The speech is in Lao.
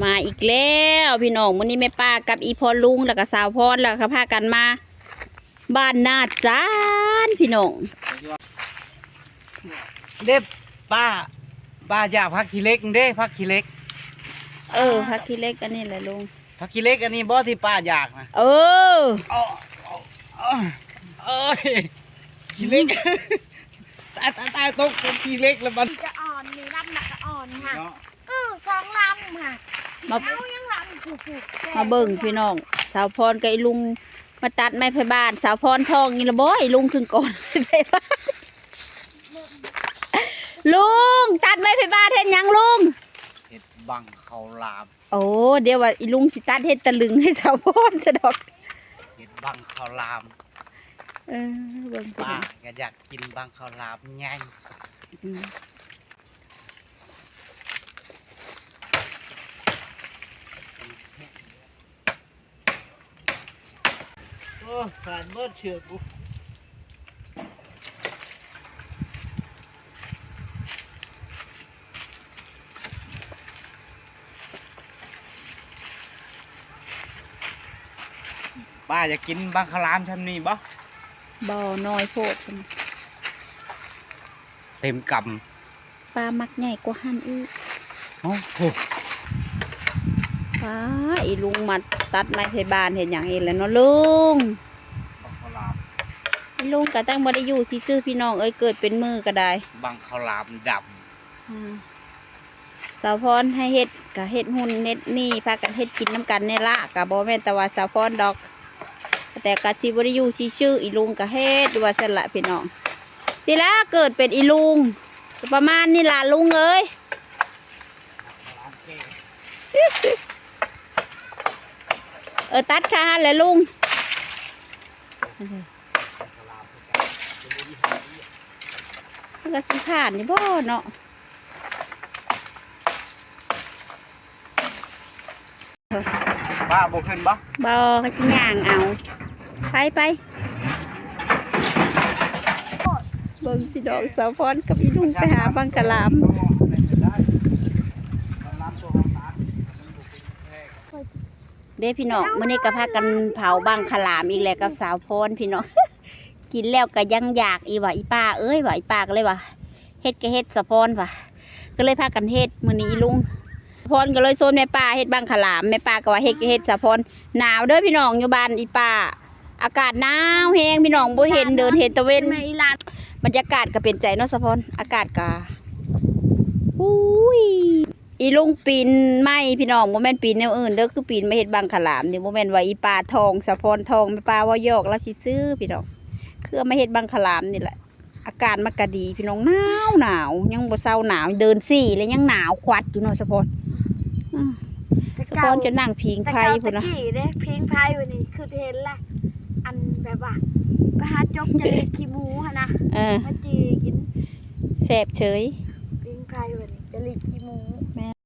ມາອີກແລ້ວພີ່ນ້ອງ, ມື້ນີ້ແມ່ປ້າກັບອີ່ພໍ່ລຸງ ແລ້ວກໍສາວພອນ ແລ້ວກໍພາກັນມາບ້ານນາຈານພີ່ນ້ອງ. ເດ້ປ້າ, ປ້າຢາກຜັກຂີ້ເຫຼັກເດ້, ຜັກຂີ້ເຫຼັກ. ເອີ ຜັກຂີ້ເຫຼັກອັນນີ້ແຫຼະລຸງ. ຜັກຂີ້ເຫຼັກອັນນີ້ບໍ່ທີ່ປ້າຢາກນະ? ເອີ ໂອ້ຍ ຂີ້ເຫຼັກ ຕາຍ ຕາຍ ຕາຍ ຕົກເປັນຂີ້ເຫຼັກແລ້ວບັດ. ກະອ່ອນ ມີລຳນະກະອ່ອນຫັ້ນ ເນາະ. ເອີ ສອງລຳຫັ້ນ ມາ ເອົາຍັງລຳ ມາເບິ່ງພີ່ນ້ອງ, ສາວພອນກັບອີ່ລຸງມາຕັດໄມ້ໄຜ່ບ້ານ. ສາວພອນທ້ອງອີ່ລະບໍ່? ອີ່ລຸງຂຶ້ນກ່ອນໄມ້ໄຜ່ບ້ານ. ລຸງ ຕັດໄມ້ໄຜ່ບ້ານເຮັດຫຍັງລຸງ? ເຮັດບັງເຂົ້າຫຼາມ. ໂອ້ ດຽວວ່າອີ່ລຸງຊິຕັດເຮັດຕະລຶງໃຫ້ສາວພອນຊະດອກ. ເຮັດບັງເຂົ້າຫຼາມ. ເອີ ເບິ່ງ ປ້າກໍຢາກກິນບັງເຂົ້າຫຼາມໃຫຍ່. ອືມ ໂອ້ ຂາດເບິດເຊືອກກູ. ປ້າຢາກກິນບັງເຂົ້າຫຼາມຊ່ຳນີ້ບໍ່? ບໍ່, ນ້ອຍໂພດ. ເຕັມກຳ. ປາມັກໃຫຍ່ກວ່າຫັ້ນອີກ. ໂອ້ໂຫ ປ້າ ອີ່ລຸງມາຕັດໄມ້ໄຜ່ບ້ານເຮັດຫຍັງອີກແລ້ວເນາະລຸງ? ບັງເຂົ້າຫຼາມ. ອີ່ລຸງກະຕັ້ງບໍ່ໄດ້ຢູ່ຊື່ໆ ພີ່ນ້ອງເອີຍ, ເກີດເປັນມື້ກະໄດ້. ບັງເຂົ້າຫຼາມດຳ. ອາ ສາວພອນໃຫ້ເຮັດກະເຮັດຫຸ່ນເຮັດນີ້ ພາກັນເຮັດກິນນຳກັນນີ້ລະ, ກະບໍ່ແມ່ນແຕ່ວ່າສາວພອນດອກ. ແຕ່ກະຊິບໍ່ໄດ້ຢູ່ຊື່ໆ ອີ່ລຸງກະເຮັດຢູ່ວ່າຊັ້ນລະພີ່ນ້ອງ. ຊິລະເກີດເປັນອີ່ລຸງ ປະມານນີ້ລະລຸງເອີຍ. ເອີ ຕັດຄາຫັ້ນແຫຼະລຸງ. ມັນກະຊິຜ່ານຢູ່ບໍ່ເນາະ? ປ້າບໍ່ຂຶ້ນບໍ່? ບໍ່, ເຂົາຊິຍ່າງເອົາ. ໄປ ໄປ. ເບິ່ງພີ່ນ້ອງ, ສາວພອນກັບອີ່ລຸງໄປຫາບັງຄະຫຼາມ. ເດ້ພີ່ນ້ອງ, ມື້ນີ້ກໍພາກັນເຜົາບັງຄະຫຼາມອີກແລ້ວກັບສາວພອນພີ່ນ້ອງ. ກິນແລ້ວກໍຍັງຢາກອີກວ່າ ອີ່ປ້າເອີຍ ວ່າ ອີ່ປ້າກໍເລີຍວ່າ ເຮັດກໍເຮັດສາວພອນວ່າ ກໍເລີຍພາກັນເຮັດ. ມື້ນີ້ອີ່ລຸງ ສາວພອນກໍເລີຍຊວນແມ່ປ້າເຮັດບັງຄະຫຼາມ, ແມ່ປ້າກໍວ່າເຮັດກໍເຮັດສາວພອນ. ໜາວເດີພີ່ນ້ອງ ຢູ່ບ້ານອີ່ປ້າ ອາກາດໜາວແຮງພີ່ນ້ອງ, ບໍ່ເຫັນເດີນເຫັນຕາເວັນ. ບັນຍາກາດກໍເປັນໃຈເນາະສາວພອນ, ອາກາດກໍ ອຸ້ຍ ອີ່ລຸງປີນໄມ້ພີ່ນ້ອງ, ບໍ່ແມ່ນປີນແນວອື່ນເດີ, ຄືປີນມາເຮັດບັງຄະຫຼາມນີ້. ບໍ່ແມ່ນວ່າອີ່ປ້າທ້ອງ ສາວພອນທ້ອງ, ແມ່ປ້າເວົ້າຢອກລາວຊື່ໆ ພີ່ນ້ອງ, ຄືເອົາມາເຮັດບັງຄະຫຼາມນີ້ແຫຼະ. ອາກາດມັນກະດີພີ່ນ້ອງ, ໜາວໜາວ ຍັງບໍ່ເຊົາໜາວ, ເດີນສີ່ແລ້ວຍັງໜາວຂວັດຢູ່ເນາະສາວພອນ. ອືມ ແຕ່ ສາວພອນຈະນັ່ງຜິງໄຟພຸ້ນນະ. ແຕ່ເກົ່າຕະກີ້ເດ້ ຜິງໄຟມື້ນີ້ຄືເຫັນລະ ອັນແບບວ່າ ໄປຫາຈົກຈະເລດຂີ້ໝູຫັ້ນນະ. ເອີ ມາຈີ່ກິນ ແຊບເສີຍ.